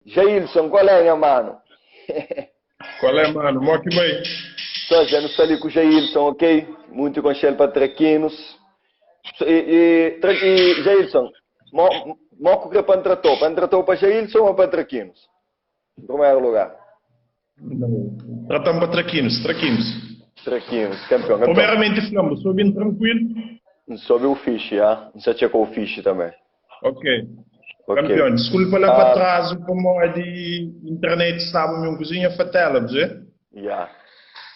Jailson, qual é, nha mano? Qual é, mano? Mó ki bai. Só já não está ali com o Jailson, ok? Muito conselho para traquinos. E, e, tra, e Jailson, mó, mó que para tratou? Para tratou para Jailson ou para traquinos? Em primeiro lugar. Tratamos para traquinos, traquinos. Traquinos, campeão. Então, Primeiramente, Flambo, sou bem tranquilo. Soube o fixe, ah? Não sei checou o fixe também. Ok. Ok. Campeão, desculpa lá para atraso, como é de internet estava minha cozinha fatela, você? Yeah.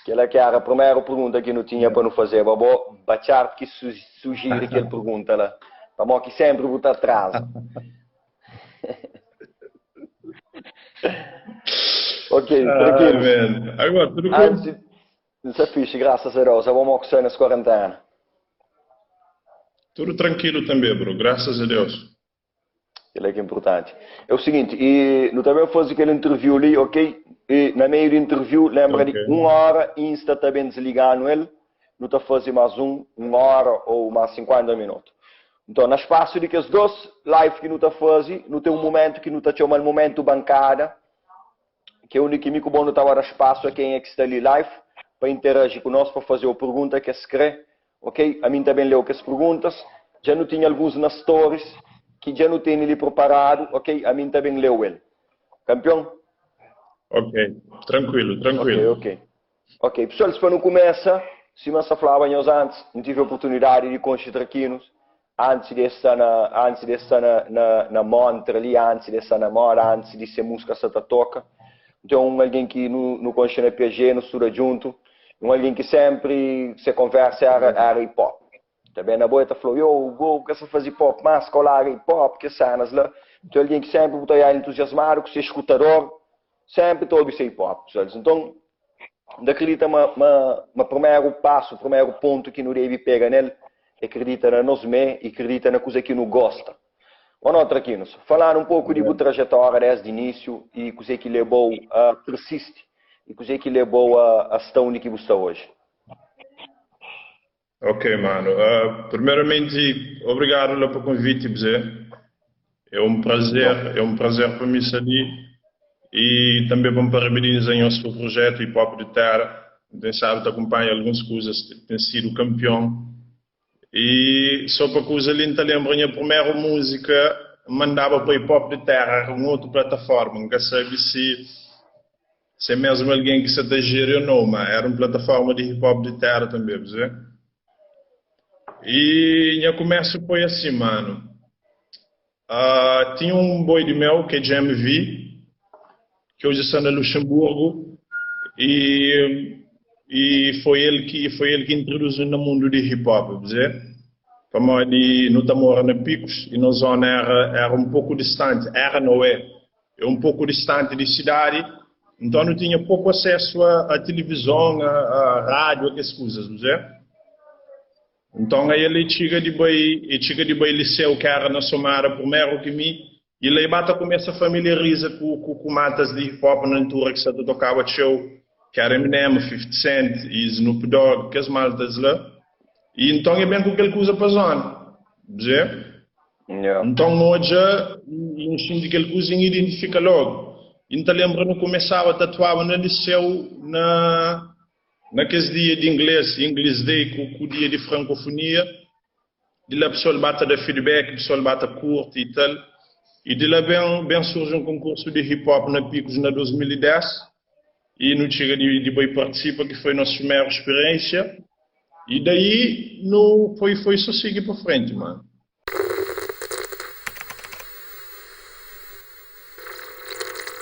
Aquela que era a primeira pergunta que não tinha para não fazer, babó, bachar que su sugere aquela pergunta lá. Para que sempre botar atraso. Ok, tranquilo. Ah, Agora, tudo Antes, não é fixe, graças a Deus. Vamos que nas quarentena. Tudo tranquilo também, bro. Graças a Deus. Ele é que é importante. É o seguinte, e no também fazer aquele interview ali, ok? E na meio do interview, lembra okay. de uma hora, Insta também desligando ele, não está fazer mais um, uma hora ou mais 50 minutos. Então, no espaço de que as duas live que não está fazendo, não tem um momento que não está chamando momento bancada, que é o único que bom não está dar espaço a quem é que está ali live, para interagir conosco, para fazer a pergunta que se crê, ok? A mim também leu que as perguntas, já não tinha alguns nas stories, que já não tem ele preparado, ok? A mim também leu ele. Campeão? Ok, tranquilo, tranquilo. Ok, ok. Ok, pessoal, se para não começa, se me falava antes, não tive a oportunidade de conhecer traquinos, antes de estar na, antes de estar na, na, na montra ali, antes de estar na moda, antes de ser música sata toca. Então, um alguém que no, no conhece na PG, no estuda junto, um alguém que sempre se conversa era, era hip hop. Também na boita falou, eu vou que se faz hip hop, mas colar hip hop, que cenas lá. Então, alguém que sempre botou entusiasmado, que se escutador, sempre estou a hip hop. Então, acredita ma, ma, ma primeiro passo, o primeiro ponto que não deve pegar nele, acredita na nós mesmos e acredita na coisa que não gosta. Ou não, Traquinos, falar um pouco de trajetória desde o início e coisa que levou a persiste e coisa que levou a, a estar onde que você está hoje. Ok, mano. Uh, primeiramente, obrigado pelo convite, Zé. É um prazer, é um prazer para mim estar ali e também para parabenizar o nosso projeto Hip Hop de Terra. Quem sabe te acompanha algumas coisas, tem sido campeão. E só para coisa ali, te lembro, a minha primeira música mandava para Hip Hop de Terra, uma outra plataforma. Nunca sabe se, se é mesmo alguém que se te gere ou não, mas era uma plataforma de hip hop de terra também, você? E minha começo foi assim, mano. Uh, tinha um boi de mel que é GMV, que hoje está na Luxemburgo, e, e foi ele que foi ele que introduziu no mundo de hip hop, dizer? Como de no mora na Picos e na zona era era um pouco distante, era não é, é um pouco distante de cidade, então não tinha pouco acesso à, televisão, à, rádio, aquelas coisas, não é? Então aí ele chega de boi, ele chega de boi liceu que era na Somara primeiro que mim, e lá bata começa a familiariza com, com, com matas de hip hop na altura que se tocava show, que era Eminem, 50 Cent e Snoop Dogg, que as maltas lá. E então é bem com aquele que usa para zona. Dizer? Yeah. Então hoje, um de aquele coisa identifica logo. Então lembra no começava a tatuar no liceu na naqueles dias de inglês, English Day, com, com o dia de francofonia, de lá o pessoal bate da feedback, o pessoal bate curte e tal. E de lá bem, bem surge um concurso de hip hop na Picos na 2010 e não chega de, de bem participa, que foi a nossa primeira experiência. E daí não, foi, foi só seguir para frente, mano.